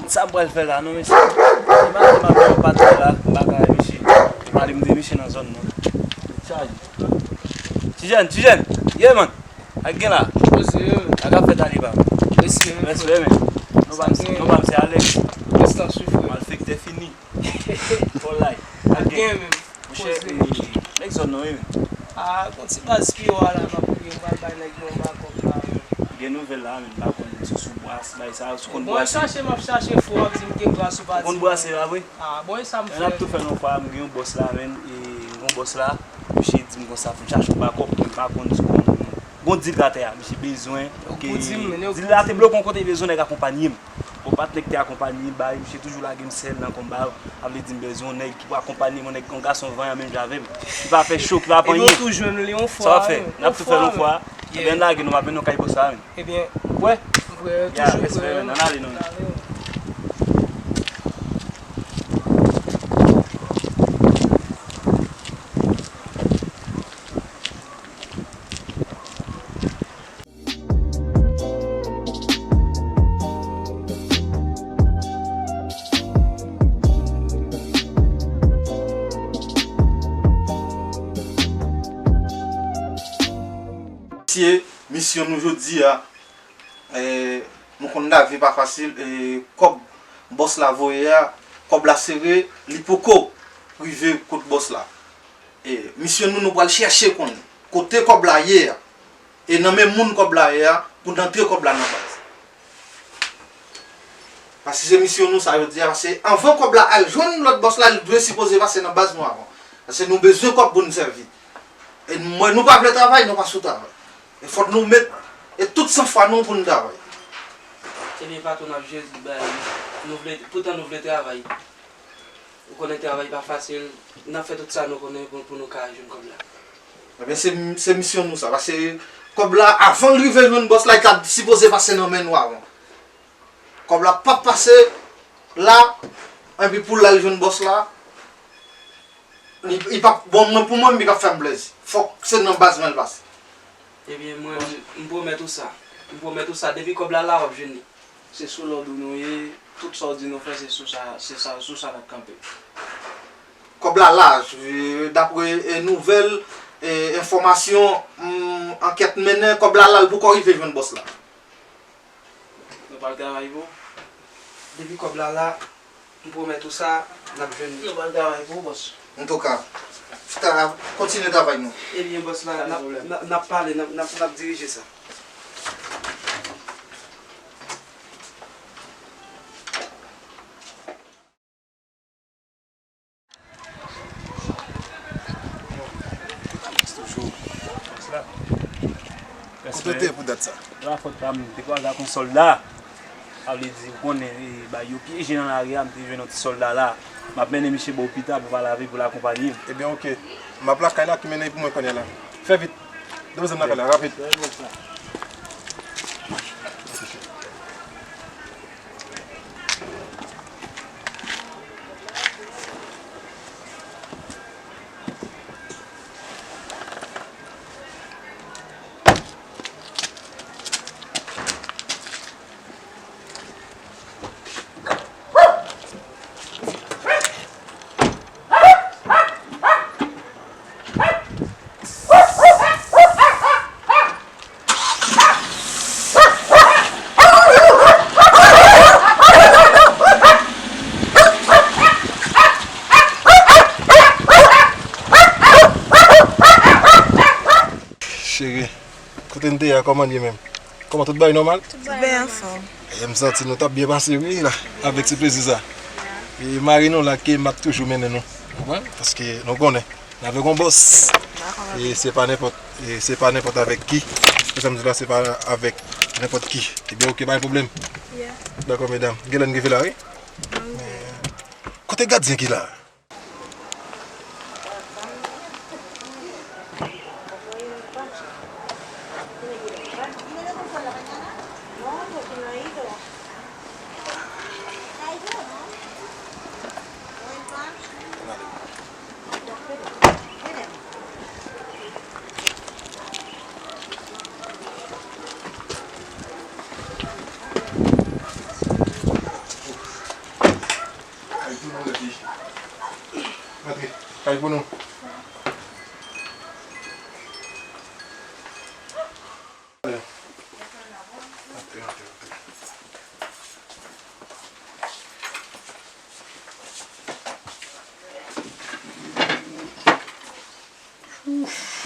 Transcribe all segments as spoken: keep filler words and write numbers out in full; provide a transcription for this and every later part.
Sa m pral fè la non mesye. Imajine m ap yon patnè la, m pa ka wè misye. Pale m de misye nan zòn nan. Chaje. Ti jèn, ti jèn, yeah man. Ak gen la. Poze yo. Ak ap fèt ale pa. Respè, men. Respè, men. Non pa m, non pa m se Alex. Prestans wi frè. Malfektè fini. For life. Ak gen, men. Monchè, nèg zòn nan wi men. Ah, gon ti baz pi wo a la m ap priye m pral bay nèg yo yon bakòp la men. Gen nouvèl la men, m pa konn si sou bwa si bay sa, si konn bwa si. Bon, chache m ap chache fò w ap di m gen gras ou pa di m. Ou konn bwa si la vre? Ah, bon, e sa m fè? N ap tou fè l yon fwa, m gen yon bòs la men, e m gen yon bòs la, misye di m konsa pou m chache yon bakòp, men m pa konn si konn Gon dil k atè a, misye bezwen. Pou di m, men yo dil la te bloke yon kote, bezwen nèg akonpanye m. Bon, pa t nèg te akonpanye m, bay, misye toujou lage m sèl nan konba yo. Sa vle di m bezwen yon nèg ki pou akonpanye m, yon nèg, yon gason vanyan menm jan avè m. Ki pa fè cho, ki pa pran anyen. Ebyen, w tou jwenn li yon fwa. Sa w ap fè? N ap tou fè l yon fwa. Ebyen, n lage nou, m ap mennen w kay bòs la menm. Ebyen, ou kwè? M kwè, toujou kwè. Respè, men, ann ale non. Mesye, misyon nou jodi a, eh, nou konn lavi pa fasil, eh, kòb bòs la voye a, kòb la sere, li poko rive kot bòs la. E misyon nou, nou pral chèche konn kote kòb la ye a. E nan men moun kòb la ye a, pou n antre kòb la nan baz. Paske se misyon nou sa jodi a, paske anvan kòb la al jwenn lòt bòs la, li dwe sipoze pase nan baz nou avan. Paske nou bezwen kòb pou n sèvi. E mwen, nou pa vle travay, nou pa sou travay. E fòk nou met, e tout san fwa nou pou n travay. Ebyen, patwon, n ap jere bay, nou vle, poutan nou vle travay. Ou konnen travay pa fasil, n ap fè tout sa nou konnen pou, pou nou ka jwenn kòb la. Ebyen, se, se misyon nou sa, paske kòb la, avan l rive jwenn bòs la, li ta sipoze pase nan men nou avan. Kòb la p ap pase la, epi pou l al jwenn bòs la, li, li p ap, bon, mwen, pou mwen, li p ap fè m plezi. Fòk se nan baz mwen l pase. Ebyen, mwen, m pwomèt ou sa. M pwomèt ou sa, depi kòb la la, w ap jwenn li. Se sou lòd ou nou ye, tout sa w di nou fè, se sou sa, se sa, sou sa n ap kanpe. Kòb la la, e, dapre, e, nouvèl, e, enfòmasyon, mm, ankèt mennen, kòb la la, l poko rive jwenn bòs la. Nou pral travay pou ou. Depi kòb la la, m pwomèt ou sa, n ap jwenn li. Nou pral travay pou ou, bòs. Antouka, ta, kontinye travay nou. Ebyen, bòs la, n ap, n ap, n ap pale, n ap, n ap, n ap dirije sa. Toujou. Kote w te pou dat sa? La fòt pa m te kwaze ak yon sòlda. Sa vle di, ou konnen, e, bay yo pyeje nan lari a, m te jwenn yon ti sòlda la. M ap mennen misye bò lopital pou pale avè l, pou l akonpanye m. Ebyen, oke. M ap lakay la ki mennen pou mwen kounye a la. Fè vit. Depoze m lakay la, rapid. Cheri, kote n te ye a, kòman l ye menm? Kòman, tout bagay nòmal? Tout bagay nòmal. M santi nou t ap byen pase wi la, avèk ti plezi sa. E mari nou la ke m ap toujou mennen nou. Ou konprann? Paske nou konnen. N avèk yon bòs. Dakò, e se pa nenpòt, e se pa nenpòt avèk ki. Se sa m di la, se pa avèk nenpòt ki. Ebyen, oke, pa gen pwoblèm. Yeah. Dakò, medam. Genlè n rive la, wi. Kote gadyen ki la? Kay pou nou.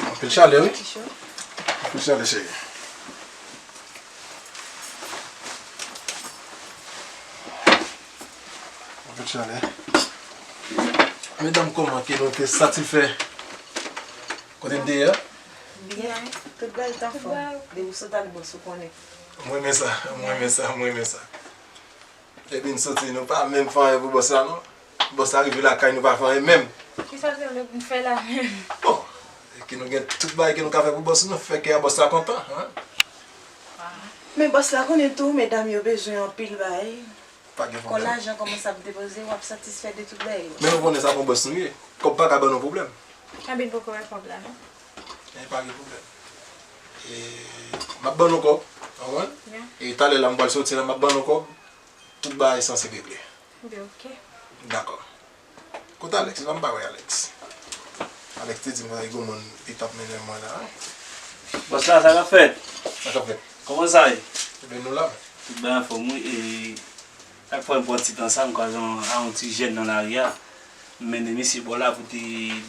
Anpil chalè, wi. Anpil chalè, cheri. Anpil chalè. Medam, kòman ke nou te satisfè kote n te ye a? Byen, tout bagay t anfòm. Depi w sot ak bòs, ou konnen. Mwen renmen sa, mwen renmen sa, mwen renmen sa. Epi n soti, nou pa menm fè anyen pou bòs la, non. Bòs la rive lakay, nou pa fè anyen menm. Kisa w te vle pou n fè la menm? Bon, e ke nou gen tout bagay ke nou ka fè pou bòs nou, fè kè a bòs la kontan, en. Men bòs la konnen tou, medam yo bezwen anpil bagay. Pa gen pwoblèm. Kon lajan kòmanse ap depoze, w ap satisfè de tout bagay yo. Men nou konnen sa pou bòs nou ye. Kòb pa ka ban nou pwoblèm. Anben, poko wè kòb la, non. E pa gen pwoblèm. E, m ap ban nou kòb, w konprann? Ya. E talè la, m pral soti la, m ap ban nou kòb. Tout bagay sanse regle. Byen, oke. Dakò. Kote Alex? Epa m pa wè Alex. Alex te di m gen yon moun li t ap mennen mwen la. Bòs la, sa k ap fèt? Sa k ap fèt? Kòman sa ye? Ebyen, nou la. Tout bagay anfòm, wi. E chak fwa m pran ti tan sa, m kwaze yon, a yon ti jèn nan lari a. M mennen misye bò la pou te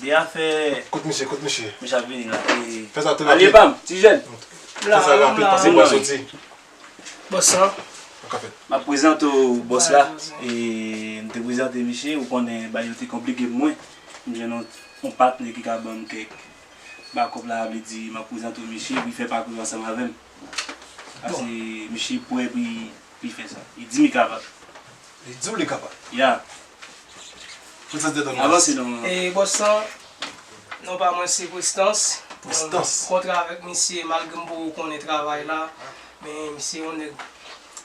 de afè. Kote misye, kote misye? Misye ap vini la. E fè sa tou rapid. Alye pa m, ti jèn. Fè sa rapid, paske m pral soti. Bòs la. Sa k ap fèt? M ap prezante w bòs la. E m te prezante misye, ou konnen bagay yo te konplike pou mwen. M jwenn yon, yon patnè ki ka ban m kèk bakòp la, vle di m ap prezante w misye, pou l fè pakou ansanm avè m. Paske misye prè pou l, pou l fè sa. Li di m li kapab. Li di w li kapab? Ya. Avanse non. E bòs la, non pa mwen se Prestans. Prestans. Mwen kontre avèk misye malgre m poko konnen travay la, men misye yon nèg,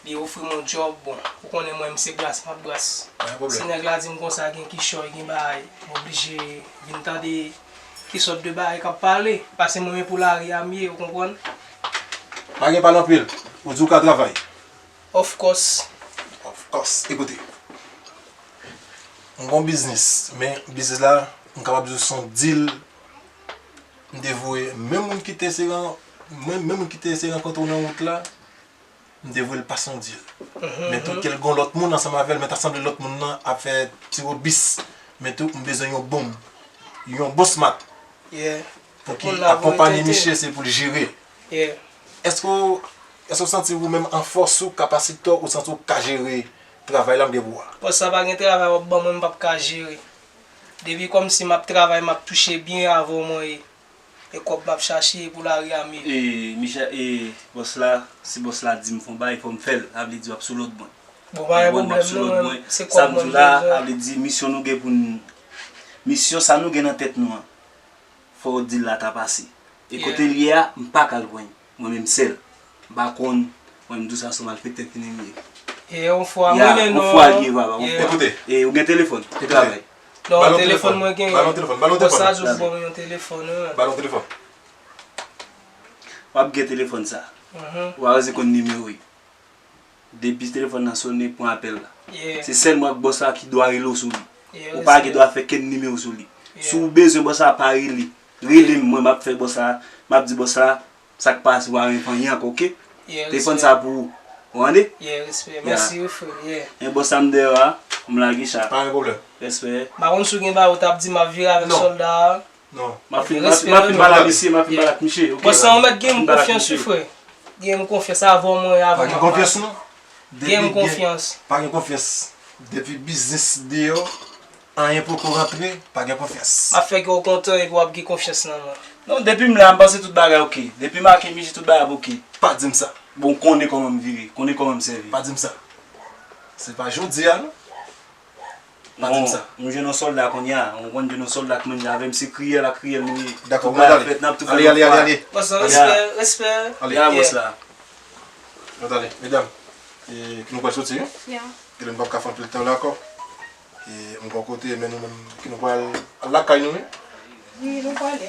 li ofri m yon djòb, bon, ou konnen mwen, m se bras, m ap bras. Pa gen pwoblèm. Si nèg la di m konsa gen kichòy, gen bagay, m oblije vin tande ki sòt de bagay k ap pale, paske mwen menm pou lari a m ye, ou konprann? Pa gen pale anpil, ou di w ka travay. Of course. Of course. Ekoute, m gon biznis, men biznis la, m kapab di w se yon deal. M te voye menm moun ki te eseye ran-, menm, menm moun ki te eseye rankontre w nan wout la, m te voye l pase yon deal. Men tou, kèl gon lòt moun ansanm avè l, men ta sanble lòt moun nan ap fè ti wobis. Men tou, m bezwen yon bonm, yon bon smat. Yeah. Pou ki akonpanye misye, se pou l jere. Yeah. Èske w, èske w santi ou menm an fòs ou, kapasite w, ou santi w ka jere travay la m gen pou w a? Bòs la, pa gen travay w ap ban mwen, m p ap ka jere. Depi kòmsi m ap travay, m ap touche byen avè w mwen ye. E kòb m ap chache pou lari a m ye. E, Michel, e, bòs la, si bòs la di m fè yon bagay, fò m fè l. Sa vle di w ap sou lòd mwen. Bon, pa gen pwoblèm non, se kòb mwen m bezwen. Sa m di w la, sa vle di misyon nou gen pou n, misyon sa nou gen nan tèt nou an. Fò deal la ta pase. E kote l ye a, m pa ka al jwenn. Mwen menm sèl. M pa konn, mwen m di w sa se malfektè ki li ye. E yon fwa, mwen menm non. Yon fwa l ye, papa, yon fwa. Ekoute. E ou gen telefòn, ou travay. Non, telefòn mwen gen. Ba l yon telefòn, ba l yon telefòn. Bòs la di w ban mwen yon telefòn, wi. Ba l yon telefòn. W ap gen telefòn sa. Ou pa bezwen konn nimewo l. Depi telefòn nan sonnen, pran apèl la. Se sèl mwen ak bòs la ki dwa rele w sou li. Ou pa gen dwa fè kenn nimewo sou li. Si w bezwen bòs la, pa rele. Rele m, mwen m ap fè bòs la, m ap di bòs la sa k pase, ou pa renmen fè anyen ankò, oke? Telefòn sa pou ou. Ou tande? Mèsi wi frè. Men bòs la m dèyè w a, m lage cha. Pa gen pwoblèm. Respè. M pa konn si w gen bagay ou t ap di m, m ap vire avèk sòlda a. Non. M ap fin, m ap fin pale ak misye, m ap fin pale ak misye, oke? Bòs la, ou mèt gen m konfyans wi frè. Gen m konfyans avè w mwen, avè m ap pale. Pa gen konfyans non. Gen m konfyans. Pa gen konfyans. Depi biznis deyò, anyen poko rantre, pa gen konfyans. M ap fè kè w kontan epi w ap gen konfyans nan mwen. Non, depi m la, m panse tout bagay oke. Depi m ak misye tout bagay ap oke. Pa di m sa. Bon, konnen kòman m vire, konnen kòman m sèvi. Pa di m sa. Se pa jodi a non. Pa di m sa. M jwenn yon sòlda kounye a. Ou konn jwenn yon sòlda k manje avè m, se kriyè l ak kriyè l nou ye. Dakò, tout bagay ap fèt, n ap tou fè yon fwa. Ale, ale, ale. Bòs la, respè, respè. Ale. Ya, bòs la. Bon, tande, medam, e, nou pral soti, wi. Ya. Gade m p ap ka fè anpil tan la ankò. E, m gon kote, men nou menm, ki nou pral al lakay nou, wi. Wi, nou prale.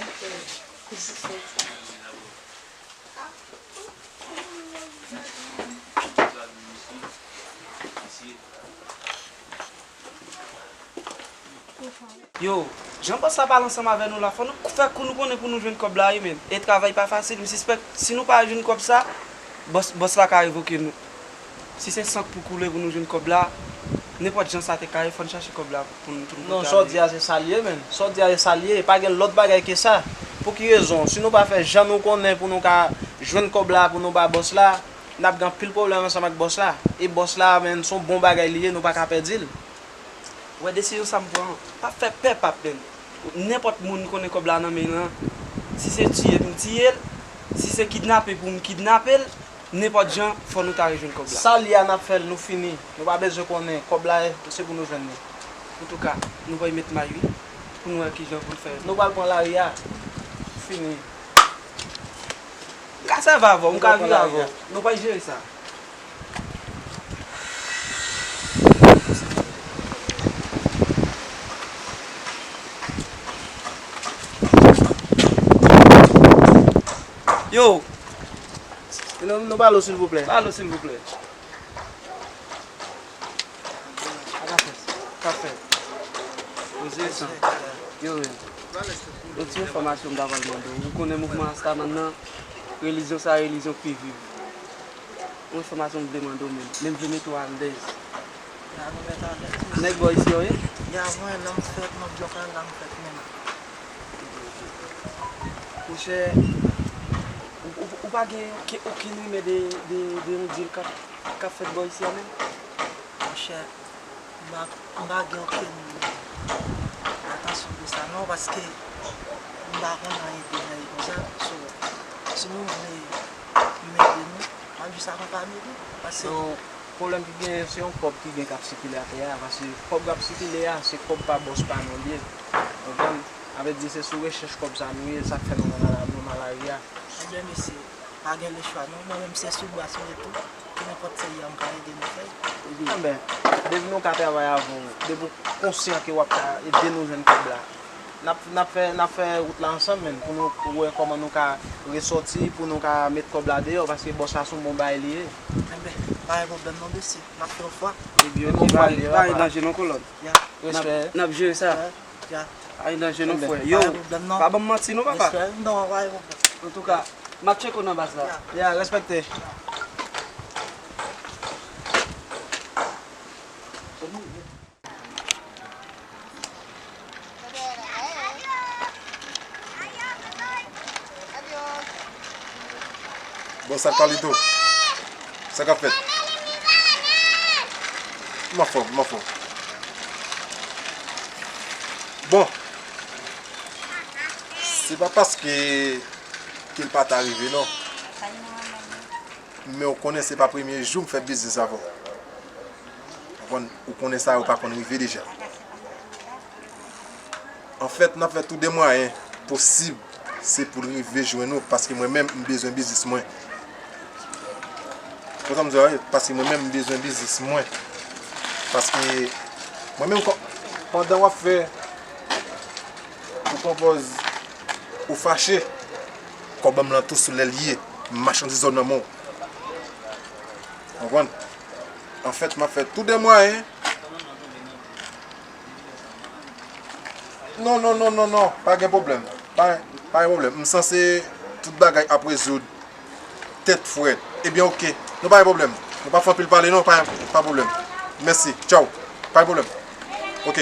Yo, jan bòs la pale ansanm avè nou la, fò nou fè kou nou konnen pou nou jwenn kòb la, wi, men. E travay pa fasil, m sispèk si nou pa jwenn kòb sa, bòs, bòs la ka revoke nou. Si se san k pou koule pou nou jwenn kòb la, nenpòt jan sa te ka ye, fò n chache kòb la pou nou, pou nou Non, sa w di a se sa l ye, men. Sa w di a se sa l ye, pa gen lòt bagay ke sa. Pou ki rezon? Si nou pa fè jan nou konnen pou nou ka jwenn kòb la, pou nou ba bòs la, n ap gen anpil pwoblèm ansanm ak bòs la. E bòs la, men, se yon bon bagay li ye, nou pa ka pèdi l. Ou wè desizyon sa m pran an, pa fè pè, pap, men. Nenpòt moun konnen kòb la nan men l lan, si se tiye pou m tiye l, si se kidnape pou m kidnape l, nenpòt jan, fò nou ta rejwenn kòb la. Sa l ye a n ap fè l, nou fini. Nou pa bezwen konnen. Kòb la, se pou nou jwenn li. Antouka, nou pral met may wi, pou nou wè kijan pou n fè. Nou pral pran lari a. Fini. M ka sèvi avè w, m ka viv avè w. Nou pral jere sa. Yo! Nou, nou pale w silvouplè. Pale w silvouplè. Sa ka fèt. Sa ka fèt. Poze san. Yo, yo. Yon ti enfòmasyon m ta pral mande w. Ou konnen mouvman Rastaman nan, relijyon sa relijyon k pi viv. Yon enfòmasyon m vle mande w menm. Men m vle mete w alèz. Ya, nou mèt alèz. Nèg bò isi yo ye? Ya, mwen, la m fèt, nan blòk la, la m fèt menm. Monchè, ou, ou, ou pa gen okenn, okenn rimè de, de, de yon dil k ap, k ap fèt bò isi a menm? Monchè, m pa, m pa gen okenn atansyon de sa non, paske m pa konn anyen de nèg konsa. So, si nou vle m ede nou, m ap jis akonpanye nou. Paske So, pwoblèm ki genyen, se yon kòb ki gen k ap sikile atè a, paske kòb k ap sikile a, se kòb pa bòs pa nou l ye. Konprann? Sa vle di se sou rechèch kòb sa nou ye, sa k fè nou nan la, nou nan lari a. Ebyen, mesye, pa gen lechwa non. Mwen menm se sou bras mwen tou. Nenpòt seri a m ka ede nou fè. Anben, depi nou ka travay avè w, depi w konsyan ke w ap ka ede nou jwenn kòb la, n ap, n ap fè, n ap fè wout la ansanm, menn, pou nou wè kòman nou ka resòti, pou nou ka met kòb la deyò, paske bòs la se yon bon bagay li ye. Enben, pa gen pwoblèm non, mesye. N ap fè yon fwa. Ebyen, ok, pa gen danje non, kolòn. Ya. N ap, n ap jere sa. Ya. Pa gen danje non, frè. Yo, pa ban m manti non, papa. Non, pa gen pwoblèm. Antouka, m ap tcheke w nan baz la. Ya, respekte. Bon, sa Carlito? Sa k ap fèt? M anfòm, m anfòm. Bon, se pa paske ke l pa ta rive non. Men w konnen se pa premye jou m fè biznis avè w. Konprann? Ou konnen sa yo pa konn rive deja. Anfèt, n ap fè tout de mwayen posib, se pou l rive jwenn ou, paske mwen menm, m bezwen biznis mwen. Konprann sa m di w la, wi? Paske mwen menm, m bezwen biznis mwen. Paske mwen menm, kò-, pandan w ap fè, ou pran pòz, ou fache, kòb m lan tou sou lè l ye, machandiz ou nan men w. Konprann? Anfèt, m ap fè tout de mwayen. Non, non, non, non, non, pa gen pwoblèm. Pa, pa gen pwoblèm. M sanse tout bagay ap rezoud tèt frèt. Ebyen, ok. Nou pa gen pwoblèm. Nou pa fè anpil pale, non, pa, pa pwoblèm. Mèsi. Tchaw. Pa gen pwoblèm. Ok.